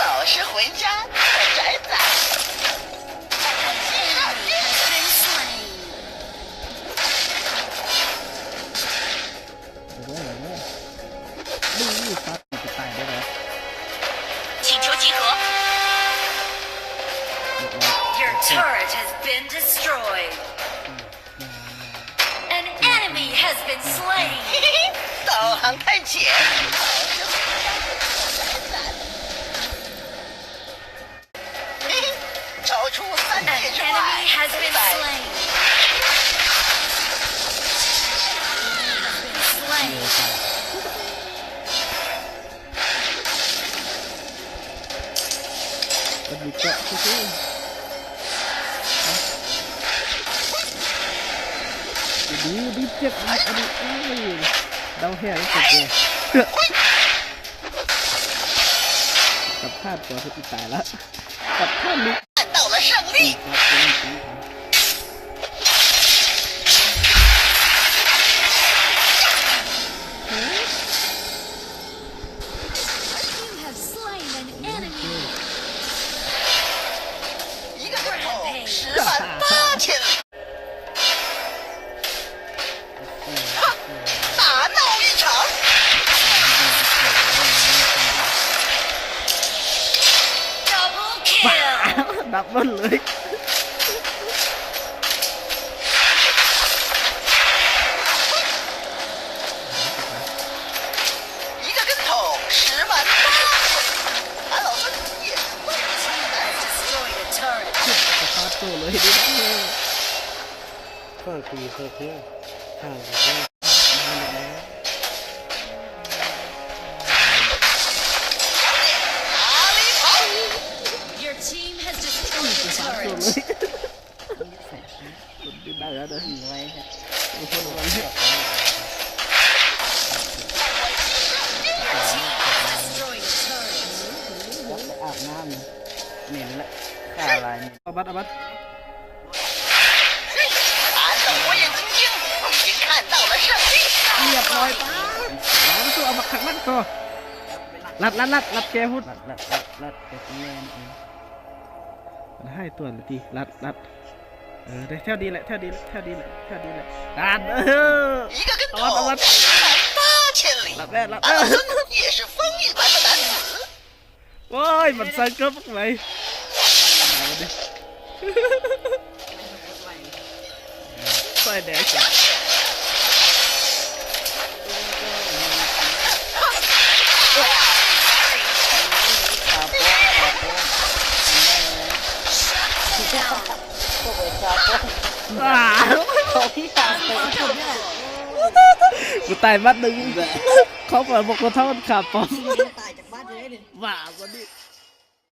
老实回家做宅仔。 เดี๋ยวเด้อ เดี๋ยวเด้อ นี่ นี่ สัตว์ จะตายได้แล้ว 请求集合。 เรียบร้อย Your turret has been destroyed. An enemy has been slain. 导航太浅。 找出三界之外。 An enemy has been slain. Slain. มันมีเกาะซื่อๆ ฮะ ดู ดูเจ็บ อันนี้ อันนี้ เอ้ย เดาแห้งสุดเลย สัมภาษณ์ตัวที่ตายแล้ว สัมภาษณ์ลุก 看到了胜利。 You have slain an enemy. 一个个头，十万八ມັນເລີຍ 一个跟头，十万八千里。韩老孙也是疯了。 Destroyed a turret. ສະຕາດໂຕເລີຍເດ້ ເອີ ເພິກດີເພິກເດີ ຖ້າ Your team has destroyed a turret. ຄົນທີ່ໄດ້ແລ້ວເດີ ໜ່ວຍ ຄົນມັນ Destroyed a turret. ກັບໄປອາບນ້ຳ ເໝັນລະ ຂ້າລາຍເໝັນ ເອົາບັດ ເອົາບັດ 俺的火眼金睛已经看到了胜利。 ລຽບຮ້ອຍປາ ມາສູ້ ເອົາບັກຄັກນັກໂຕ ລັດ ລັດ ລັດ ລັດແກພຸ້ນ ລັດ ລັດ ລັດ ລັດ ໄປແລ່ນເອງ ມັນໃຫ້ຕົວລະຕິ ລັດ ລັດ ເອີ ໄດ້ແຖວດີແຫຼະ ແຖວດີແຫຼະ ແຖວດີແຫຼະ ແຖວດີແຫຼະ ດັນ ເອີ 一个跟头，เอาวัด เอาวัด 十万八千里。 ລັດແມ່ນ ລັດ 俺老孙也是风一般的男子。 ໂອ້ຍ ມັນໃສ່ເກີບບັກໄວ ມາເບິ່ງດິ ໃສ່ແດ່ຈ້ະ ຂາໂປ້ງ ຂາໂປ້ງ ພວກໄອ້ຂາໂປ້ງ ອ້າ ຂອງທີ່ຂາໂປ້ງ ກູຕາຍບັດໜຶ່ງ ເຂົາກໍບອກວ່າເທົ່າຂາປອມ ຕາຍຈາກບ້ານເລີຍນີ້ ຫວ່າບໍ່ດີ.